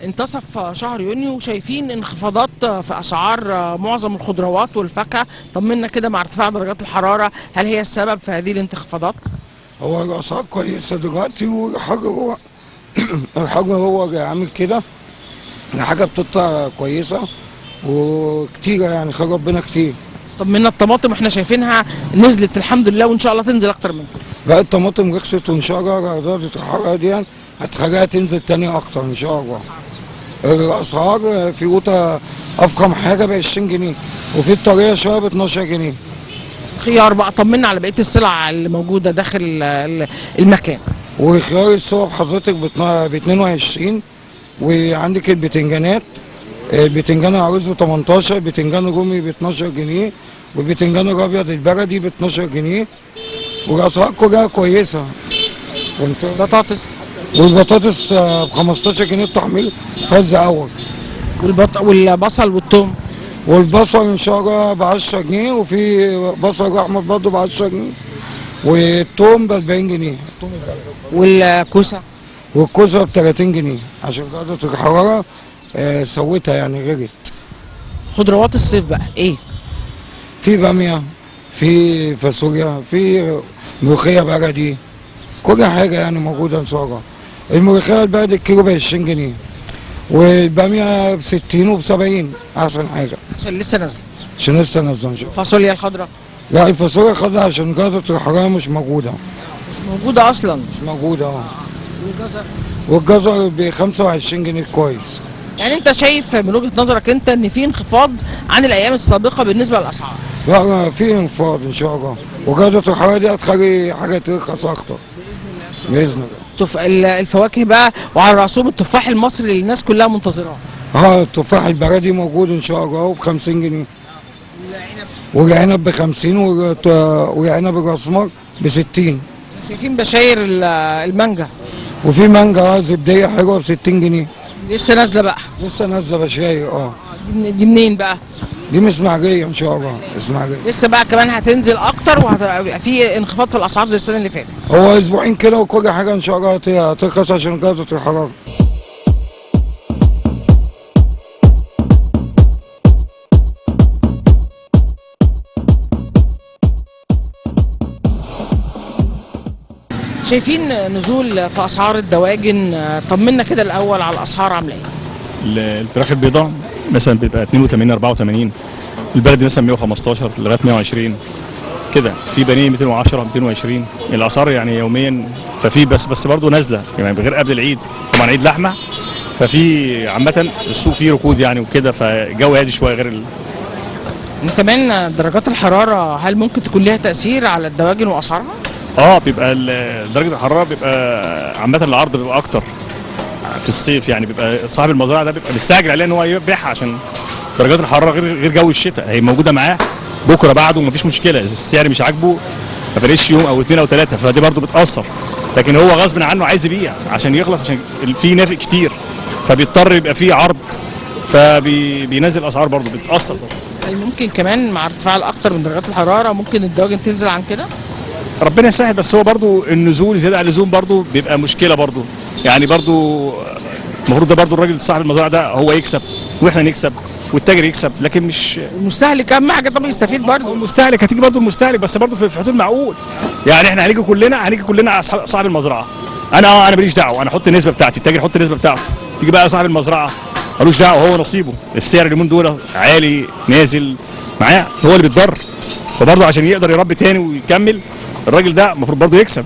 انتصف شهر يونيو وشايفين انخفاضات في اسعار معظم الخضروات والفاكهه. طمنا كده، مع ارتفاع درجات الحرارة هل هي السبب في هذه الانخفاضات؟ هو الاسعار كويسة دلوقتي، والحاجة هو الحجم هو عامل كده، الحاجة بتطلع كويسة وكتيره يعني، خير ربنا كتير. طمنا الطماطم احنا شايفينها نزلت الحمد لله، وان شاء الله تنزل اكتر من كده. لا الطماطم رخصت، وان شاء الله درجه الحرارة دي هتخليها تنزل تاني اكتر ان شاء الله. الاسعار في قوطه افخم حاجة ب 20 جنيه، وفي الطريه شوية ب 12 جنيه. خيار بقى، طمنا على بقية السلع اللي موجودة داخل المكان. وخيار الصوب حضرتك ب 22، وعندك البتنجانات، البتنجان العروس ب 18، البتنجان الرومي ب 12 جنيه، والبتنجان الابيض البلدي ب 12 جنيه، والاسعار كلها كويسة. بطاطس، والبطاطس ب 15 جنيه التحميل فز اول. والبصل والثوم، والبصل ان شاء الله ب 10 جنيه، وفي بصل احمر برضه ب 10 جنيه، والثوم ب 40 جنيه. والكوسه، والكوسه ب 30 جنيه عشان درجه الحرارة سويتها يعني غلت. خضروات الصيف بقى ايه؟ في باميه، في فاصوليا، في ملوخية بلدي، كل حاجة يعني موجودة ان شاء الله. الملوخية البلدي الكيلو ب 20 جنيه، والباميه ب 60 وب 70 احسن حاجة عشان لسه نازله. عشان لسه نازله ان شاء الله. الفاصوليا الخضراء؟ لا الفاصوليا الخضراء عشان درجه الحرارة مش موجودة. مش موجودة اصلا. مش موجودة. والجزر؟ والجزر ب 25 جنيه كويس. يعني انت شايف من وجهه نظرك انت ان في انخفاض عن الايام السابقة بالنسبة للاسعار؟ لا في انخفاض ان شاء الله، وجوده الحرارة دي هتخلي حاجة ترخص اكتر باذن الله. الفواكه بقى، وعلى راسهم التفاح المصري اللي الناس كلها منتظراه. التفاح البلدي موجود ان شاء الله ب 50 جنيه. والعنب ب 50، والعنب الاسمر ب 60. شايفين بشاير المانجا، وفي مانجا زبديه حلوة ب 60 جنيه. لسه نازله بقى. لسه نازله بشاير. دي منين بقى؟ دي من اسماعيليه ان شاء الله. اسماعيليه لسه بقى كمان هتنزل اكتر، وهتبقى في انخفاض في الاسعار زي السنة اللي فاتت. هو اسبوعين كده وكل حاجة ان شاء الله هترخص عشان درجه الحرارة. شايفين نزول في اسعار الدواجن، طمنا كده الاول على الاسعار عامله ايه؟ الفراخ البيضاء مثلا بيبقى 82 84، البلدي مثلا 115 لغاية 120 كده، في بانيه 210 220. الاسعار يعني يوميا، ففي بس برضه نازله يعني غير قبل العيد، طبعا عيد لحمه، ففي عامة السوق فيه ركود يعني وكده، فالجو هادي شوية غير كمان درجات الحرارة هل ممكن تكون ليها تاثير على الدواجن واسعارها؟ بيبقى درجه الحرارة بيبقى عامة العرض بيبقى اكتر في الصيف، يعني بيبقى صاحب المزرعة ده بيبقى مستعجل عليه ان هو يبيعها عشان درجات الحرارة غير جو الشتاء، هي موجودة معاه بكره بعده مفيش مشكلة، السعر مش عاجبه ما فرقش يوم او اثنين او ثلاثة، فدي برده بتاثر. لكن هو غصب عنه عايز يبيع عشان يخلص، عشان في نافق كتير، فبيضطر يبقى فيه عرض، فبينزل اسعار برده بتاثر برضه. هل ممكن كمان مع ارتفاع الاكتر من درجات الحرارة ممكن الدواجن تنزل عن كده؟ ربنا يسهل، بس هو برضو النزول زيادة عن اللزوم برضو بيبقى مشكلة برضو، يعني برضو المفروض ده برضو الراجل صاحب المزرعة ده هو يكسب واحنا نكسب والتاجر يكسب، لكن مش المستهلك اهم حاجة. طب يستفيد برضو المستهلك، هتيجي برضو المستهلك بس برضو في حدود معقول، يعني احنا هنيجي كلنا على صاحب المزرعة. انا ماليش دعوه، انا احط النسبة بتاعتي، التاجر يحط النسبة بتاعته، تيجي بقى صاحب المزرعة ملوش دعوه، هو نصيبه السعر اليومين دول عالي نازل معاه، هو اللي بيتضرر، فبرضه عشان يقدر يربي تاني ويكمل الراجل ده المفروض برضه يكسب.